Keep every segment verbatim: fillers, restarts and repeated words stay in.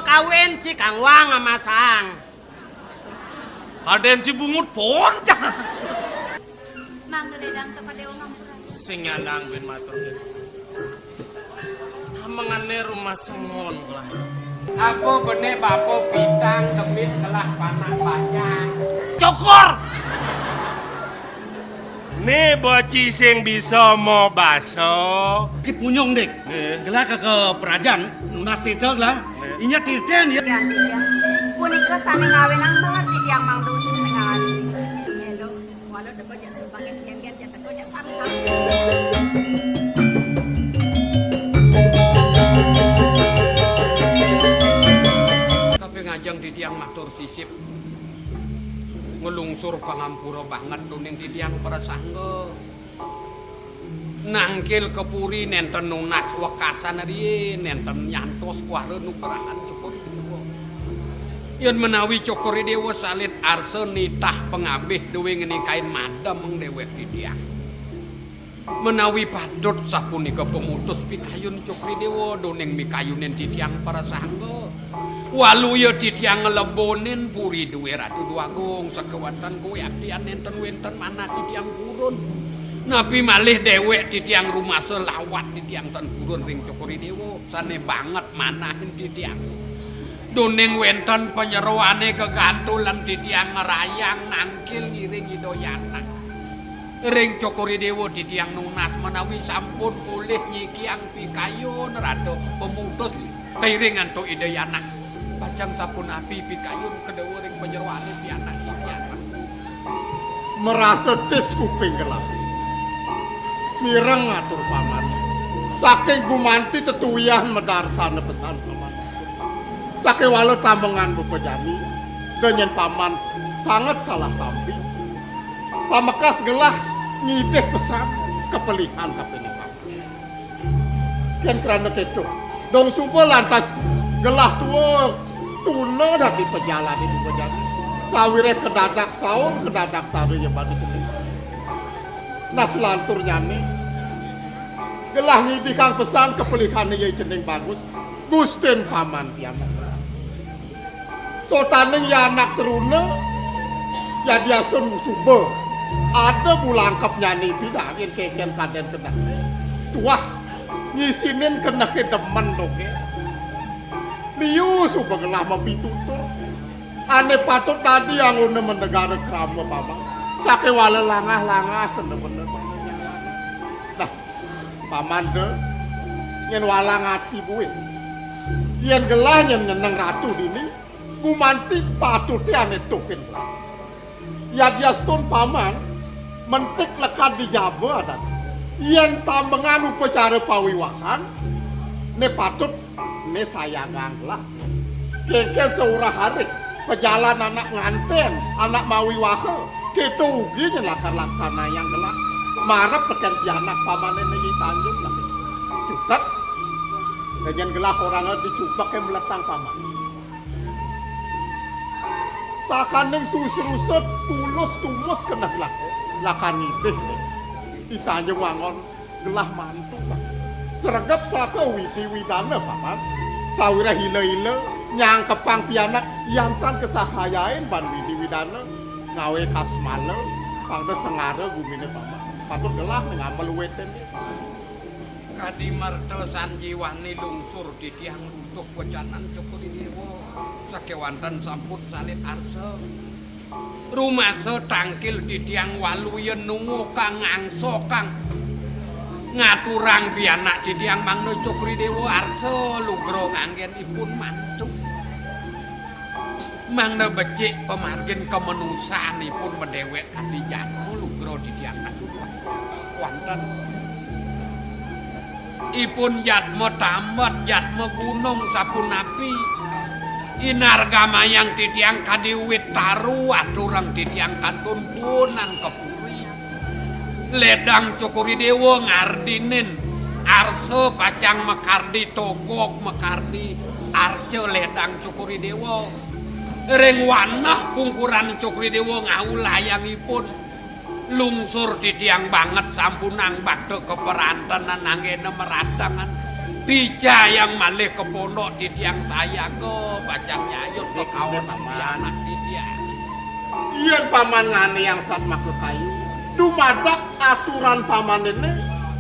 Kawin ci kang wang amasang. Kadén ci bungut poncang. Mangda ledang teka Déwa ngampura. Sing nyandang bin matur. Tamengané rumah sengon lah. Apa bené bapa pitang demit ngelah panak banyak. Cukur. Né bocah sing bisa mobasa. Ci punyung, Dik. Nggih. Gelah ka, ka perajan, nunas tita gelah. Nggih. Inya titen ya. Tiang, tiang. Punika sané ngawinang melah titiang mangdun tengah ati. Nggih, Dok. Walau teka jak sumbangan kengken, jak teka jak saru-saru. Tapi ngajeng titiang matur sisip. Nglungsur pangampura banget duning titiang prasangga. Nangkil ka puri nénten nunas wekasan riin, nénten nyantos kuara nugrahan Cokor I Déwa. Yén menawi Cokor I Déwa salit arsa nitah pangabih duwé ngenikain madem déwék titiang. Menawi patut sapunika pamutus pikayun Cokor I Déwa duning mikayunin titiang prasangga. Waluya titiang nglebonin puri duwé Ratu Déwagung sakéwanten kuwi abdian nénten wénten manah titiang purun. Napi malih déwék titiang rumasa lawat titiang ten purun ring Cokor I Déwa sané banget manahin titiang. Duning wénten panyeroané gegantulan titiang ngrayang nangkil ngiring Ida Yanak. Ring Cokor I Déwa titiang nunas menawi sampun polih nyikiang pikayun rada pemutus kairing antuk Ida Yanak. Pacang sapunapi pikayun kedawa ring panyeroané pianak titiang. Marasa tis kuping gelah. Mireng atur paman. Saking gumanti tetuwian madarsana pesan paman. Sakéwala tamengan bapa jani, da nyén paman sanget salah tampi. Pamekas gelah ngidih pesan kapelihan kapining paman. Kén krana kéto, dong suba lantas gelah tua tuna dadi pajalané bapa jani. Sawiréh kadadak saur, kadadak sara ya badi kéto. Nah, salanturnyané gelah ngidihang pesan kapelihané ya cening bagus, gustin paman pianak. Sotaning ya anak teruna, yadiastun suba ada bulangkepnyané pidan kengken kadén keneh. Tuah, ngisinin kenehé demen dogén. Liu suba gelah mapitutur. Ané patut dadi anggona manegara krama paman. Sakéwala langah-langah ten bener. Nah, paman da nyén walang ati buin. Yén gelah nyén nyeneng ratu dini, gumanti patuté ané tuhin. Yadiastun paman, mentik lekad di jaba adat. Yén tambengan upacara pawiwahan, né patut né sayagang gelah. Kéngkén saurah-arih, pajalan anak ngantén, anak mawiwaha, kéto ugi nyén lakar laksanayang gelah. Marep tekén pianak pamané né I Tanjung lah. Cutet, nyén gelah orahanga dicupek mletang paman. Sakaning susrusa tulus tumus keneh lah. Lakar ngidih né. I Tanjung wangun gelah mantu, Pak. Sregep saka widi widana, Paman. Sawiréh ila-ila nyangkepang pianak yan tan kasahayain ban widi widana ngawé kasmala, pangda sengara guminé, Paman. Patut gelah ngamel wéten. Kadi merta sanjiwani lungsur titiang runtuh wecanan Cokor I Déwa, sakéwanten sampun salin arsa. Rumasa tangkil titiang waluya nungukang ngangsokang ngaturang pianak titiang mangda Cokor I Déwa arsa lugra nganggén ipun mantu. Mangda becik pamargin kamanusaanipun madéwék kadi jadma lugra titiang katuan. Wonten ipun jadma tambet, jadma gunung sapunapi. Inargamayang titiang kadi wit taru, aturang titiang kantun punan ka puri. Ledang Cokor I Déwa ngardinin arsa pacang makardi togog, makardi arca ledang Cokor I Déwa. Ring wanah pungkuran Cokor I Déwa ngawulayang ipun. Lungsur titiang banget sampunang bakta kaparantenan anggéna meratangan. Picayang malih ka pondok titiang sayaga, pacang nyayut Nek kekawan paman. Anak titiang. Yén paman nganayang satmaka kayu, dumadak aturan pamané,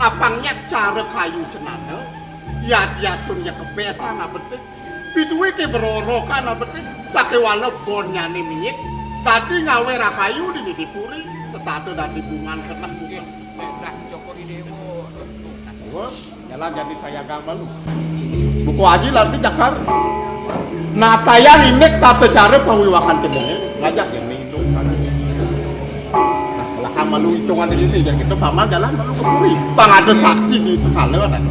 apang nyak cara kayu cenana, yadiastun ya kebesan abeting, piduwé ké berorokan abeting, sakéwala bonnyané miik, dadi ngawé rahayu di Nidipuri, setata dadi bungan keneh bungan. Dah, Cokor I Déwa. Wah, jalan jadi sayagang malu. Buku aji lan di cakar. Natayang indik tata cara pawiwahan cening, ngajak cening itu. Nah, lah malu hitungan di sini, jadi kita paman jalan malu ke puri. Pang ada saksi di sekala, kan?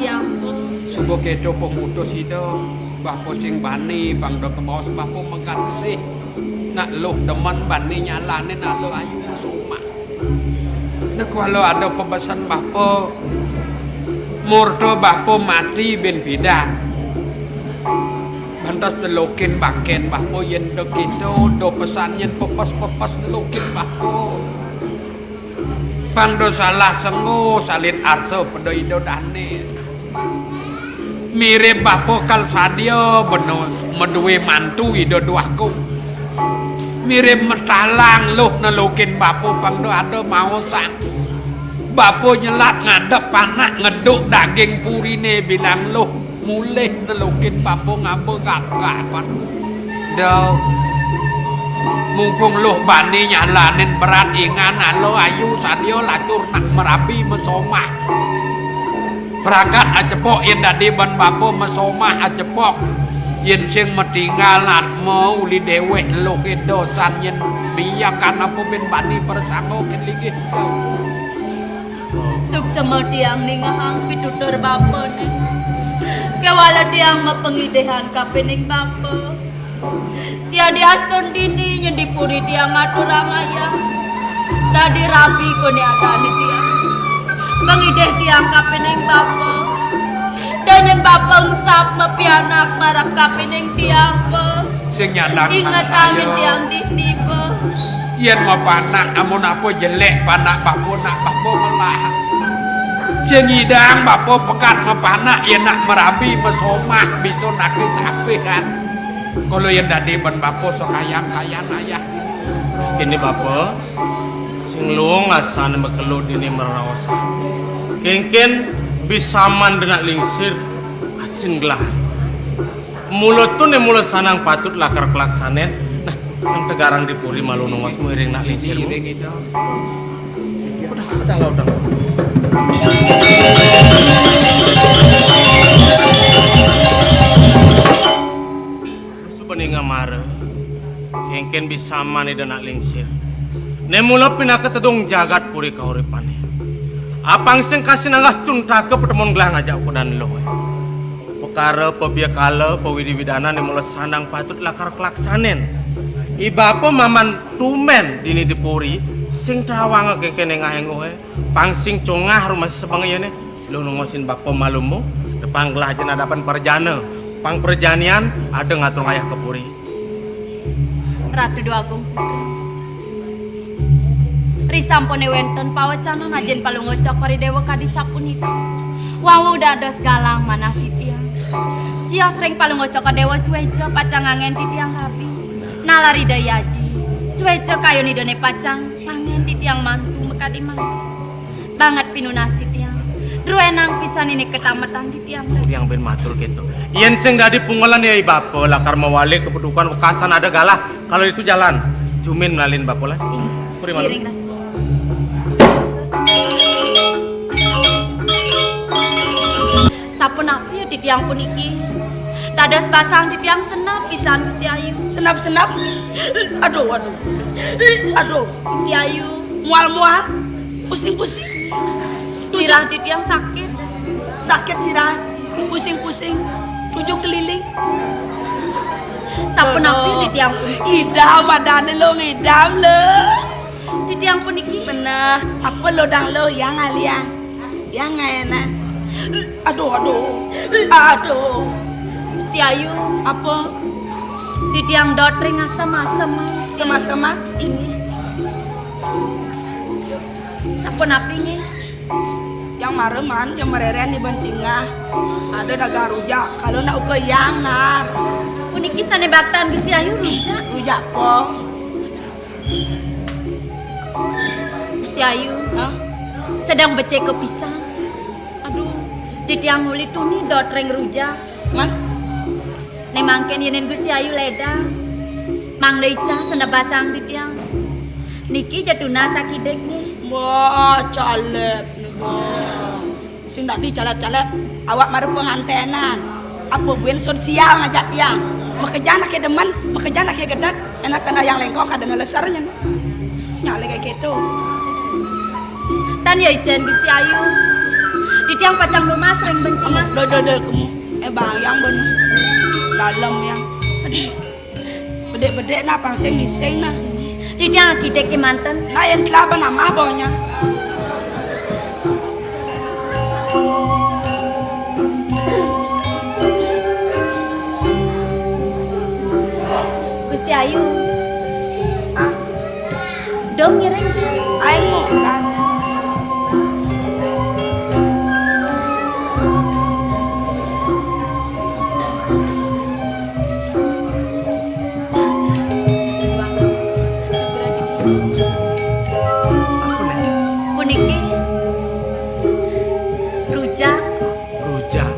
Siapa? Suba kéto pamutus Ida, bapa sing bani, pang da kabaos bapa megarsih. Nak luh demen bani nyalanin ala ayu somah. Nak walau ada pabesen bapa, murda bapa mati bin pidan. Pantes delokin bangkén bapa yén da kéto, da pesan yén pepes-pepes delokin bapa. Pang da salah sengo salin arsa pada Ida dané. Mirib bapa kal sadia bena madué mantu Ida Déwagung. Mirib matalang luh nelukin bapa pang da ada maosang. Bapa nyelat ngadep anak ngeduk daging puriné bilang luh. Mulih nelukin bapa ngaba gagapan. Da. Mumpung luh bani nyalanin berat ingan ala ayu sadia latur nak marabi masomah. Pragat acepok yén dadi ban bapa masomah acepok. Yén sing matinggal atma uli déwék luh ida san yén biakan apa bin bani prasangka kén linggih. Suksma tiang ningehang pitutur bapané. Kéwala tiang mapangidihan kapining bapa. Tiang diastun dini nyén di puri tiang ngaturang ayah. Dadi rabi koné adané tiang. Pangidih tiang kapining bapa. Da nyén bapa engsap mapianak marep kapining tiang, Pa. Sing nyandang ingetang tiang dini, Pa. Yén mapanak, amun apa jelék panak bapa, nak bapa melah. Sing nyidang bapa pegat mapanak, yén nak marabi masomah, bisa nakis apihan. Kala yén dadi ban bapa sakayang-kayang ayah. Kéné bapa, sing luung asané makelo dini maraosan. Kénkén bisaman da nak lingsir, acén gelah. Mula tuné mula sanang patut lakar kalaksanén. Nah, nang tegarang di puri malu nongos muiring nak lingsir. Udah, udah, udah. Suba ninga mara, kénkén bisaman ida nak lingsir. Né mula pinaka tedung jagat puri kauripané. Apang sing kasinanggah cuntaka patemon gelah ngajak kudan luh. Pekara pabiakala pawidi-widanan né mula sanang patut lakar kalaksanén. I bapa maman tumbén dini di puri sing tawanga kénkén ngahing uhe. Pang sing congah rumah sebengeyané. Luh nongosin bapa malu mu, tepang gelah ajin adapan prajana. Pang prajanian ada ngatur ngayah ka puri. Ratu Déwagung Putra. Risampuné wénten pawecanan ajin Palungguh Cokor I Déwa kadi sapunika. Wau dados galang manah titiang. Sios ring Palungguh Cokor Déwa suéca pacang anggén titiang rabi. Nalar Ida Hyang Aji, suéca kayun Idané pacang anggén titiang mantu makadi mangkin. Banget pinunas titiang. Druénang pisan iné katametan titiang. Titiang bin matur kéto. Yén sing dadi pungelan ya i bapa lakar mawali ka padukuhan wekasan ada galah. Kalau itu jalan, jumin ngalin bapa lah. Iya. Puri malu. Ngiring, Ratu. Sapunapi ya titiang puniki? Dados basang titiang senep pisan Gusti Ayu. Senep-senep. Aduh, aduh. Aduh. Gusti Ayu. Mual-mual. Pusing-pusing. Sirah titiang sakit. Sakit sirah. Pusing-pusing. Tujuh keliling. Sapunapi titiang puniki? Idam adané lo ngidam lo. Titiang puniki. Beneh, apa lo dang lo yang aliang? Yang enak. Aduh, aduh. Aduh. Gusti Ayu. Apa? Titiang dot ring asem-asem. Asem-asem, ah? Inggih. Sapunapi nggih? Yang mareman, yang mareren di bencingah. Ada dagang rujak, kalau nak uka yang nah. Puniki sane baktan Gusti Ayu rujak. Rujak po. Gusti Ayu, hah? Sedang becik pisan. Aduh, titiang uli tuni dot ring rujak. Man? Ne mangkin yenin Gusti Ayu ledang. Mangda icah senebasang titiang. Niki ja tunas akidikne. Wah, calep ne, wah. Sing dadi calep-calep, awak mara pengantenan. Apa buin sosial ngajak tiang? Makejang ake demen, makejang ake gedeg, enak kena yang lengkong kada neleser nyen. Nyale kayak gitu. Tan ya ijen Gusti Ayu. Titiang pacang lumas ring bencingah. Do, do, do, kemu. Eh, bayang ben. Dalem yang. Aduh. Bedek-bedek nah, pang sing mising nah. Titiang akidik kemanten. Nah, yang telah bernama baunya. Gusti Ayu. Ah. Dong ngiring. Aing mau kan. Apa nih? Puniki rujak. Rujak.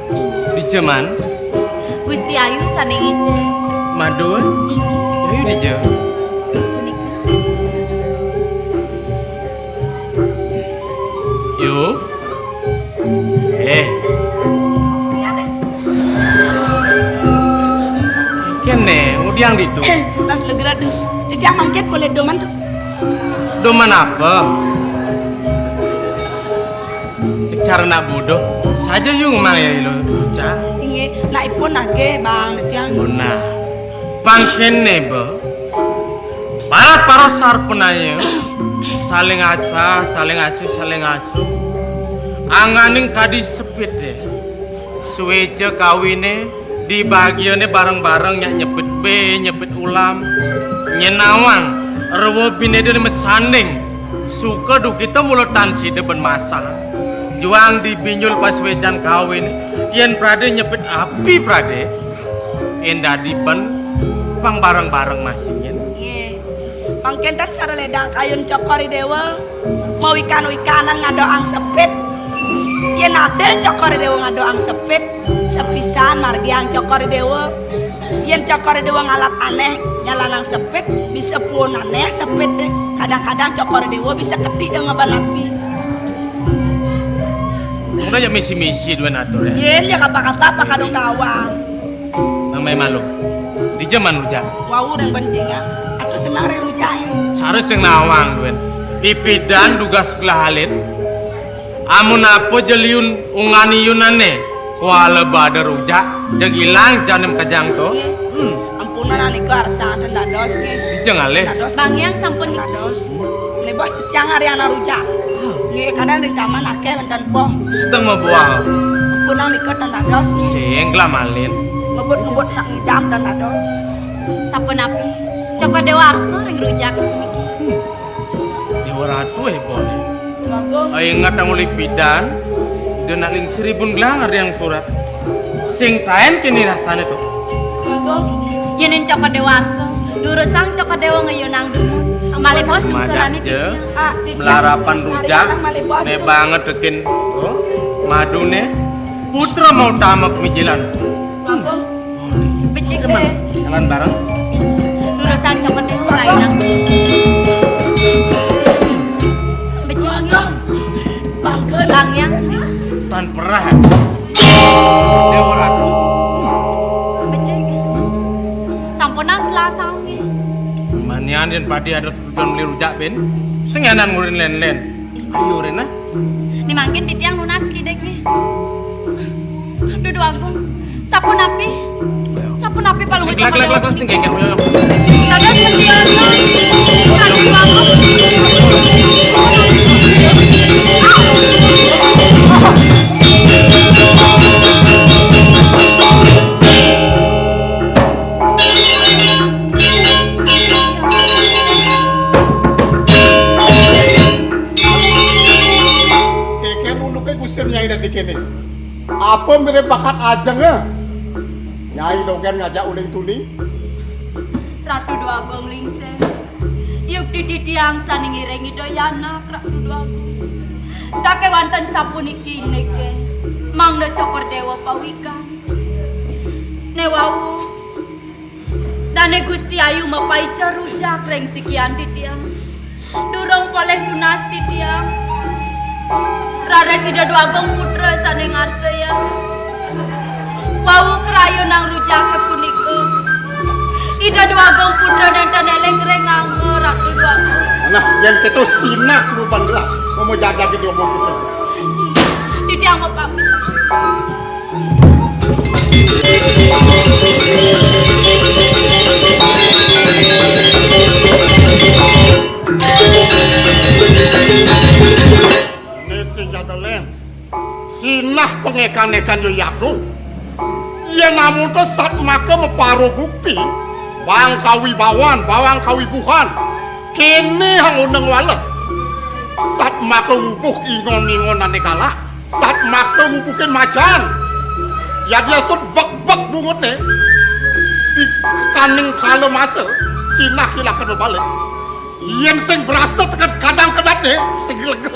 Dija man? Gusti Ayu sane ngicen. Madun? Inggih. Ayu dija? Punika. Yu. Eh. Kene, ngudiang ditu. Mas Legra tuh. Dia mangkit boleh doman tuh. Doman apa? Cara nak bodoh. Saja yu ngumang ya ilo, Ca. Inggih, nak ipun nagih, Bang, dia. Nah. Pang kene, Be. Paras-paras sarpenaya, saling asah, saling asuh, saling asuh. Anganing kadi sepit, ya. Sueca kawine, dibagiane bareng-bareng, nyak nyepit be, nyepit ulam. Nyenawang, rewa binede mesanding. Suka dukita mula tan sida ben masang. Juang dibinjul pas wecan kawin, yen prade nyepit api prade. Yen dadi ben pang bareng-bareng masingin. Nggih. Mangkin tan sare ledang kayun Cokor I Dewa, mawikan-wikanan ngadoang sepit. Yen adil Cokor I Dewa ngadoang sepit, sepisan margiang Cokor I Dewa. Yen Cokor I Dewa ngalap aneh, nyalanang sepit, bisa puun aneh sepit deh. Kadang-kadang Cokor I Dewa bisa ketik dengan ngeban api. Mula ya misi-misi dua atur ya. Yen ya kapa-kapa apa kadung kawang. Namai malu. Di zaman rujak. Wau ring bencingan. Aku senang ring rujak. Sare sing nawang duen. Ipidan dugas kelah alit. Amun apa jeliun ungani yunane. Kuala bada rujak. Jeg ilang janem kejang to. Nggih. Hmm. Ampunan anika arsa ten dados nggih. Dijeng alih. Dados. Bang Yang sampun. Dados. Ini bos tiang hari anak rujak. Nggih, kadang di taman akeh wonten poh. Sedeng mabuah. Ampunan nika ten dados nggih. Sing gelah malin. Ngebut-ngebut nak ngidam ten dados. Sapunapi? Cokor Dewa Arsa ring rujak niki. Dewa Ratu eh boleh. Bagus. Ai ingat nang uli pidan, ida nak ling seribun gelang ada yang surat. Sing kaen kini rasane to. Bagus. Yenin Cokor Dewa Arsa, durusang Cokor Dewa ngayunang dumun. Malih bos nungsanane titiang. Ah, titiang. Melarapan rujak, malih bos ne tuh. Banget dekin. Oh, madune putra mau tamak mijilan. Bagus. Becik. Teman, deh. Jalan bareng. Durusang Cokor Dewa rainang. Becik. Bagus. Bang Yang. Tan perah. Dewa Ratu. Becik. Sampunang gelah saung nggih. Manian yen padi ada tujuan beli rujak ben. Sing enan ngurin len-len. Ayo Rena. Ni mangkin titiang nunas kidek nggih. Aduh, Duh Agung. Sapunapi? Sapunapi palungguh. Sing geger, sing geger. Dados pendiana. Aduh, Duh Agung. Bakat ajeng, eh. Nyai dogén ngajak uling tuni. Ratu Déwa Agung Lingsir. Yukti titiang sané ngiring Ida Hyang Anak, Ratu Déwa Agung. Sakéwanten sapuniki niki, mangda Cokor Déwa pawikan. Né wau, dané Gusti Ayu mapaica rujak ring sikian titiang. Durung polih tunas titiang. Raris Ida Déwa Agung Putra sané ngarsaya. Wau krayunan rujaké punika, Ida Déwa Agung Putra nénten éling ring angga, Ratu Déwa Agung. Nah, yén kéto sinah rupan gelah, mama jaga Ida Déwa Agung Putra. Titiang mapamit. Né sing jaga lén. Sinah pangékan-ékan ya yagung. Yén amonto satmaka mapara bukti, bawang kawibawan, bawang kawibuhan. Kéné hangoneng wales. Satmaka ngubuh ingon-ingon ané galak. Satmaka ngubuhin macan. Yadiastun bek-bek bunguté. Di kaning kala masa, sinah kilakan mabalik. Yén sing brasta teked kadang kedatné, sing lega.